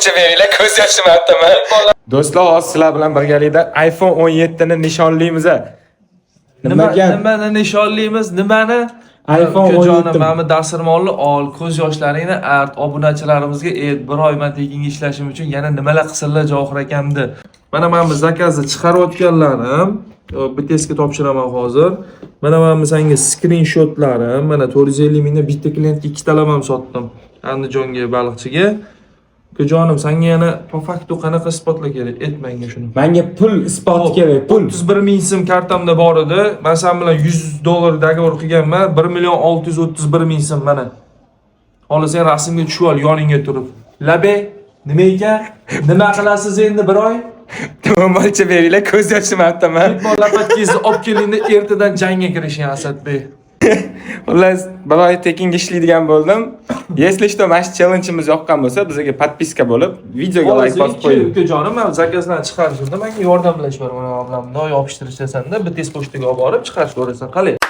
Molcha beringlar, ko'z yoshim aytaman. Do'stlar, hozir sizlar bilan birgalikda iPhone 17 ni nishonlaymiz. Nima Nima gap? Nimani nishonlaymiz? Nimani? iPhone Ukajonim, 17. mana bu dasturxonni ol, ko'z yoshlaringni art, obunachilarimizga ayt, bir oy man tekinga ishlashim uchun yana nimalar qilsinlar Javohir akamni. Mana bu zakazni chiqarayotganlarim, BTSga topshiraman hozir. Mana bu senga skrinshotlarim, mana 450 mingdan bitta klientga ikkitalab ham sotdim. Andijonga, baliqchiga. Ukajonim, senga yana по факту qanaqa isbotlar kerak? Ayt menga shuni. Menga pul isboti kerak, pul. 31 ming so'm kartamda bor edi. Men sen bilan 100 dollar договор qilganman. 1 million 631 ming so'm mana. Xohlasang, rasmga tushib ol yoningga turib. Labe, nima ekan? Nima qilasiz endi bir oy? Molcha beringlar, ko'z yoshim aytaman. Futbol lapatkingizni olib kelingda, ertadan jangga kirishing, Asadbek. Xullas, bir oy tekinga ishlaydigan bo'ldim. Если что, mana shu challenge'imiz yoqqan bo'lsa, bizga подписка bo'lib, videoga like bosib qo'ying. Ukajonim, men zakazlarni chiqarishimda menga yordamlash bor. Mana bilan bundoq yopishtirishasanda, BTS pochtaga olib borib chiqarishib yuborasan. Qalay?